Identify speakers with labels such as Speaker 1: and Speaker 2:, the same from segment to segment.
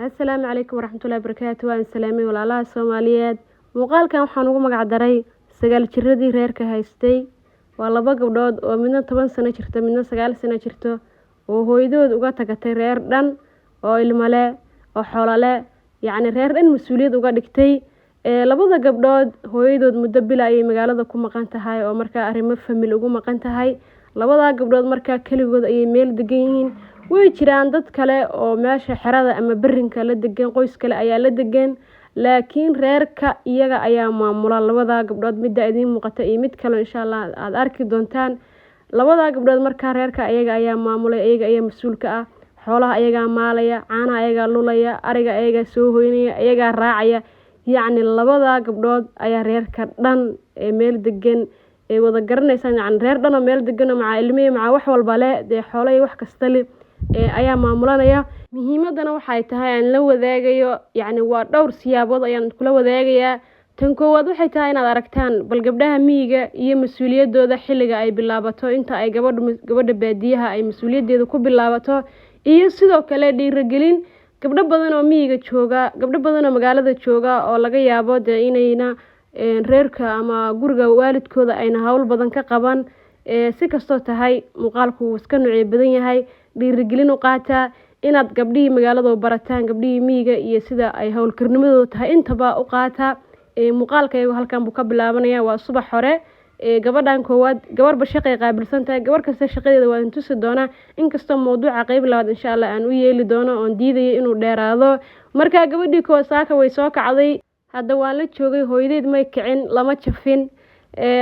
Speaker 1: Assalaamu calaykum waraxmatullahi wabarakaatu. Waan salaamay walaalaha Soomaaliyeed. Muuqaalkan waxaan ugu magac daray 9 jiradii reerka haystay. Waa laba gabdhood oo midna 10 sano jirto, midna 9 sano jirto, oo hooyadood uga tagatay reer dhan oo ilmale oo xoolole, yacni reer dhan mas-uuliyad uga dhigtay. Labada gabdhood hooyadood muddo bila ayay magaalada ku maqan tahay, oo markaa arrimo family ugu maqan tahay. Labadaa gabdhood markaa keligood ayay meel degan yihiin. Way jiraan dad kale oo meesha xerada ama berinka la degan, qoys kale ayaa la degan, laakiin reerka iyaga ayaa maamula. Labadaa gabdhood, midda idiin muuqata iyo mid kale insha Allah aada arki doontaan, labadaa gabdhood markaa reerka iyaga ayaa maamulay, iyaga ayaa mas-uulka ah. Xoolaha ayagaa maalaya, caanaha ayagaa lulaya, ariga ayagaa soo hoynaya, ayagaa raacaya. Yacni labadaa gabdhood ayaa reerka dhan ee meel degan ee wada garanaysaan, yacni reer dhan oo meel degan oo macaa ilmihii, macaa wax walba le dee, xoolo iyo wax kasta le ayaa maamulanaya. Muhiimadana waxay tahay aan la wadaagayo, yacni waa dhowr siyaabood ayaan kula wadaagayaa. Tan koowaad waxay tahay inaad aragtaan bal gabdhaha miyiga iyo mas-uuliyaddooda xilliga ay bilaabato, inta ay gabadhu, gabadha baadiyaha ay mas-uuliyaddeeda ku bilaabato, iyo sidoo kale dhiirigelin gabdho badan oo miyiga jooga, gabdho badan oo magaalada jooga oo laga yaabo dee inayna reerka ama guriga waalidkooda ayna hawl badan ka qaban. Si kastoo tahay, muuqaalku wuu iska noocyo badan yahay. Dhiirigelin u qaataa inaad gabdhihii magaalada barataan gabdhihii miyiga iyo sida ay howlkarnimadooda tahay intaba u qaataa. Muuqaalka iyagu halkan buu ka bilaabanaya. Waa subax hore. Gabadhan koowaad, gabarba shaqay qaabilsan tahay, gabar kasta shaqadeeda waa in tusi doonaa, inkastoo mawduuca qeyb labaad insha Allah aan u yeeli doono oon diidayo inuu dheeraado. Marka gabadhii koowaad saaka way soo kacday. Hadda waan la joogay, hooyadeed may kicin, lama jafin,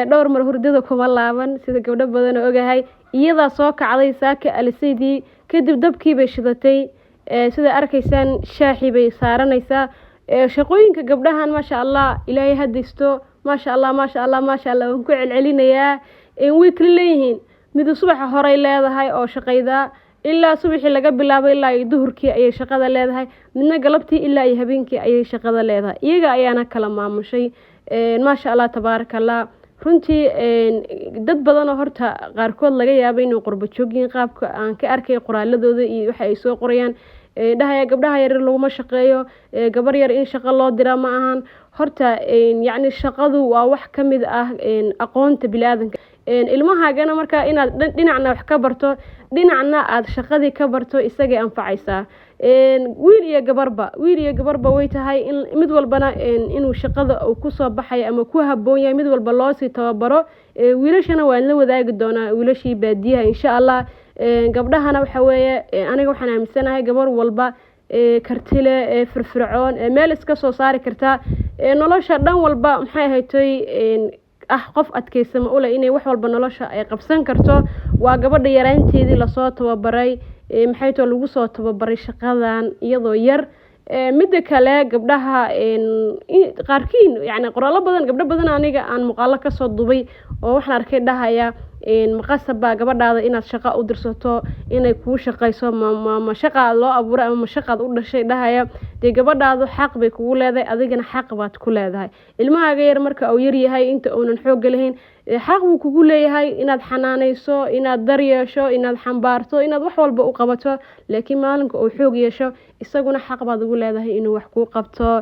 Speaker 1: dhowr mar hurdada kuma laaban sida gabdho badan oo ogahay. Iyadaa soo kacday saaka alisaydii, kadib dabkii bay shidatay. Sida arkaysaan, shaaxii bay saaranaysaa. Shaqooyinka gabdhahan, maasha Allah, Ilaahay hadaysto, maasha Allah, maasha Allah, maasha Allah, waan ku celcelinayaa. Way kala leeyihiin. Midu subaxa horey leedahay oo shaqaydaa, ilaa subaxii laga bilaabo ilaa iyo duhurkii ayay shaqada leedahay. Midna galabtii ilaa iyo habeenkii ayay shaqada leedahay. Iyaga ayaana kala maamushay, maasha Allah, tabaaraka Allah. Runtii dad badanoo horta qaarkood laga yaabo inuu qurbo joogyihiin, qaabka aan ka arkay qoraaladooda iyo waxa ay soo qorayaan, dhahaya gabdhaha yaryar laguma shaqeeyo, gabar yar in shaqo loo dira ma ahan. Horta yacni shaqadu waa wax ka mid ah aqoonta bini-aadanka. Ilmahaagana marka inaad dhinacna wax ka barto, dhinacna aada shaqadii ka barto, isagay anfacaysaa. Wiil iyo gabarba, wiil iyo gabarba way tahay in mid walbana inuu shaqada uu kusoo baxayo ama ku haboon yahay mid walba loosii tababaro. Wiilashana waan la wadaagi doonaa, wiilashii baadiyaha insha Allah. Gabdhahana waxa weeye, aniga waxaan aaminsanahay gabar walba kartile ee firfircoon ee meel iska soo saari kartaa nolosha dhan walba, maxay ahaytoy, ah qof adkeysama ule inay wax walba nolosha ay qabsan karto, waa gabadha yaraanteedii lasoo tababaray, maxay too, lagu soo tababaray shaqadan iyadoo yar. Midda kale, gabdhaha qaarkiin, yacni qoraallo badan, gabdho badan aniga aan muuqaalo kasoo dubay oo waxaan arkay dhahaya: "Maqasab baa gabadhaada inaad shaqo u dirsato, inay kuu shaqayso? Ma shaqaa loo abuuray ama ma shaqaad u dhashay?" dhahaya. Dee gabadhaadu xaq bay kugu leedahay, adigana xaq baad ku leedahay. Ilmahaaga yar marka uu yaryahay, inta uunan xoogga lahayn, xaq buu kugu leeyahay inaad xanaanayso, inaad daryeesho, inaad xambaarto, inaad wax walba u qabato. Laakiin maalinka uu xoog yeesho, isaguna xaq baad ugu leedahay inuu wax kuu qabto.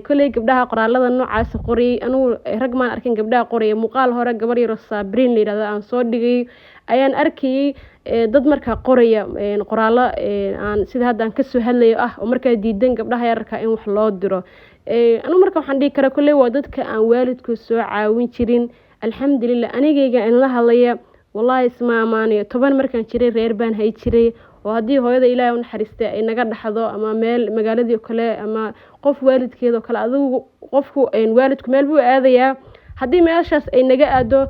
Speaker 1: Kolley gabdhaha qoraalada noocaasa qoriyay, anugu rag maan arkin gabdhaha qoraya. Muuqaal hore gabar yaro Saabiriin la yidhahdo aan soo dhigay ayaan arkayay dad markaa qoraya qoraallo aan sida hadda aan kasoo hadlayo ah, oo markaa diidan gabdhaha yararka in wax loo diro. Anugu marka waxaan dhihi karaa, kolley waa dadka aan waalidkood soo caawin jirin. Alxamdulilah, anigayga in la hadlaya, wallahi isma amaanayo, 10 markaan jiray reer baan hay jiray, oo haddii hooyada Ilaahay u naxariistay ay naga dhaxdo ama meel magaaladii oo kale ama qof waalidkeed oo kale, adigu qofku waalidku meel buu aadayaa, haddii meeshaas ay naga aado,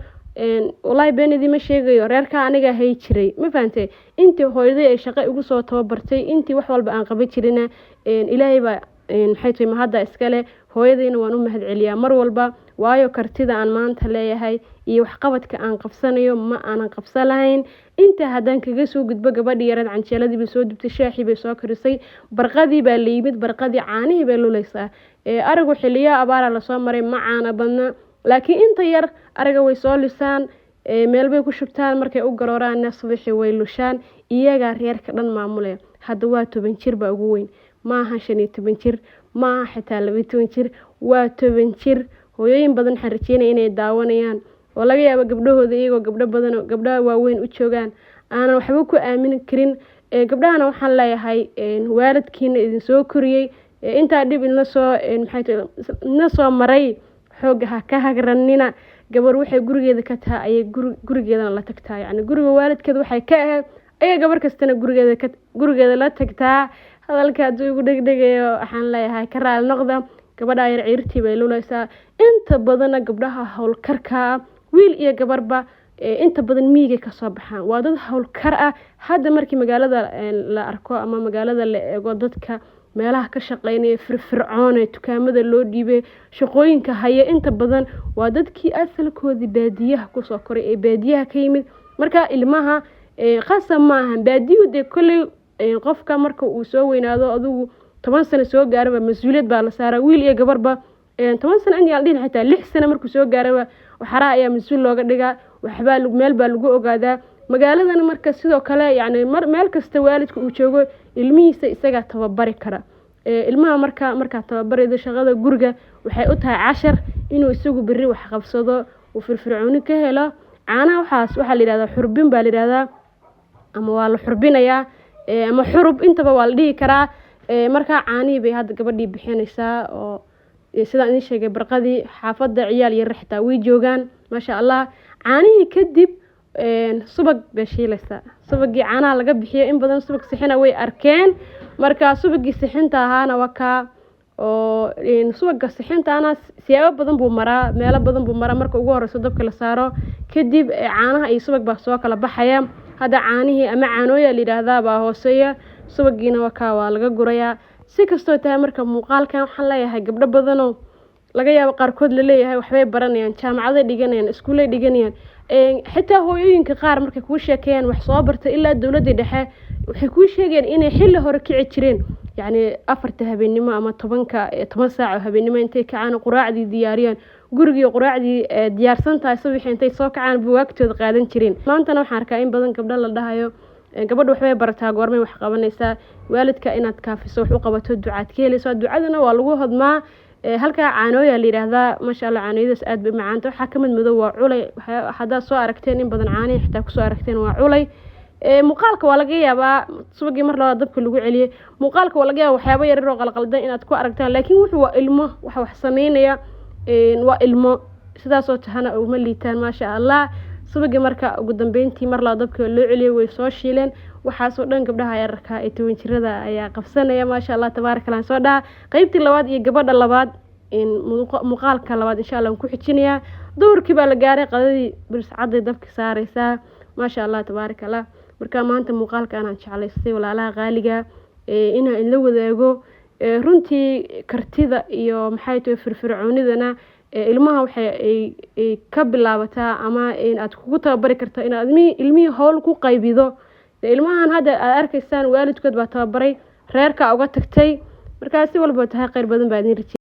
Speaker 1: wallaahi been idiima sheegayo, reerka aniga hay jiray. Ma fahantay? Intii hooyaday ay shaqo igu soo tababartay, intii wax walba aan qaban jirina, Ilaahay baa, maxay tahay, mahadda iskale. Hooyadayna waan u mahad celiyaa mar walba, waayo kartida aan maanta leeyahay iyo waxqabadka aan qabsanayo ma aanan qabsan lahayn. Intaa haddaan kaga soo gudbo, gabadhii yareed canjeeladii bay soo dubtay, shaaxii bay soo karisay. Barqadii baa la yimid, barqadii caanihii bay luleysaa. Arigu xiliyo abaara lasoo maray, ma caana badna, laakiin inta yar ariga way soo lisaan, meel bay ku shubtaan, markay u garooraanna subaxii way lushaan. Iyagaa reerka dhan maamulaya. Hadda waa 10 jir baa ugu weyn. Maaha 15 jir, maaha xitaa 12 jir, waa 10 jir. Hooyooyin badan waxaan rajeynaya inay daawanayaan oo laga yaabo gabdhahooda iyagoo gabdho badan oo gabdhaha waaweyn u joogaan aanan waxba ku aamini karin. Gabdhahana waxaan leeyahay, waalidkiina idin soo koriyey, intaa dhib idinla soo, maxay tahay, idinla soo maray, xoogga ha ka hagranina. Gabar waxay gurigeeda ka tahay ayay gurigeedana la tagtaa, yacni guriga waalidkeeda waxay ka ahayd ayay gabar kastana gurigeeda la tagtaa. Hadalka hadduu igu dhegdhegayo waxaan leeyahay ka raali noqda. Gabadha yar ciirtii bay luleysaa. Inta badanna gabdhaha howlkarka, wiil iyo gabarba, inta badan miyiga kasoo baxaan, waa dad howlkar ah. Hadda markii magaalada la arko ama magaalada la eego, dadka meelaha ka shaqeynaya firfircoon ee dukaamada loo dhiibay, shaqooyinka haya, inta badan waa dadkii asalkoodii baadiyaha kusoo koray ee baadiyaha ka yimid. Marka ilmaha qasab maaha baadiyuhu dee kolley qofka marka uu soo weynaado, adigu 10 sano soo gaaraba, mas-uuliyad baa la saaraa, wiil iyo gabarba. 10 sano in yaan dhihin, xitaa 6 sano markuu soo gaaraba waxaraha ayaa mas-uul looga dhigaa, waxbaa meel baa lagu ogaadaa. Magaaladana marka sidoo kale, yacni mar meel kasta waalidka uu joogo ilmihiisa isagaa tababari kara. Ilmaha marka markaa tababaraydo shaqada guriga, waxay u tahay cashar inuu isagu berri wax qabsado, uu firfircooni ka helo. Caanaha waxaas waxaa la yidhahdaa xurbin baa la yidhahdaa, ama waa la xurbinayaa, ama xurub, intaba waa la dhihi karaa. Markaa caanihii bay hadda gabadhii bixinaysaa, oo sidaan idin sheegay barqadii xaafadda ciyaal yar xitaa way joogaan, maasha Allah. Caanihii kadib subag bay shiilaysaa. Subagii caanaha laga bixiyo, in badan subag sixina way arkeen. Marka subagii sixinta ahaana waa kaa, oo subaga sixintaana siyaabo badan buu maraa, meelo badan buu maraa. Marka ugu horeyso dabka la saaro kadib, caanaha iyo subag baa soo kala baxaya. Hadda caanihii ama caanooya la yidhaahdaa baa hooseeya, subagiina waa kaa, waa laga gurayaa. Si kastoo tahay, marka muuqaalkan waxaan leeyahay gabdho badanoo laga yaabo qaarkood laleeyahay waxbay baranayaan, jaamacaday dhiganayaan, iskuulay dhiganayaan. Xitaa hooyooyinka qaar markay kuu sheekeeyaan wax soo bartay ilaa dowladii dhexe, waxay kuu sheegayaan inay xilli hore kici jireen, yacni 4ta habeennimo ama 10ka, 10 saac oo habeennimo intay kacaan, quraacdii diyaariyaan, gurigii quraacdii diyaarsan tahay, subaxii intay soo kacaan buugaagtooda qaadan jireen. Maantana waxaan arkaa in badan gabdho la dhahayo gabadha waxbay barataa, goormay wax qabanaysaa? Waalidka inaad kaafiso, wax u qabato, ducaad ka helayso, ducadana waa lagu hodmaa. Halkaa caanooya la yidhaahdaa, maasha Allah, caanooyadaas aad bay macaanta. Waxaa kamid madow waa culay, haddaad soo aragteen in badan caanihi xitaa kusoo aragteen waa culay. Muuqaalka waa laga yaabaa subagii mar labaad dabka lagu celiyey. Muuqaalka waa laga yaaba waxyaabo yaryar oo qalqaldan inaad ku aragtaan, laakiin wuxuu waa ilmo, waxa wax sameynaya waa ilmo, sidaasoo tahana uma liitaan, maasha Allah. Subagii marka ugu dambeyntii mar labaad dabka loo celiyey, way soo shiileen. Waxaasoo dhan gabdhaha yararka ee 10 jirada ayaa qabsanaya, maasha Allah, tabaaraka Allah. Soo dhaha qeybtii labaad iyo gabadha labaad, muuqaalka labaad insha Allah waan ku xijinayaa. Duhurkii baa la gaaray, qadadii birscaday dabka saareysaa, maasha Allah, tabaaraka Allah. Marka maanta muuqaalka anaan jeclaystay, walaalaha qaaliga, inaan idla wadaago runtii kartida iyo maxay tahay firfircoonidana ilmaha waxay ay ka bilaabataa ama aad kugu tababari karta inaad ilmihii howl ku qaybido. Ilmahan hadda aad arkaysaan waalidkood baa tababaray, reerka uga tagtay. Markaa si walba tahay, kheyr badan baa idin rajey.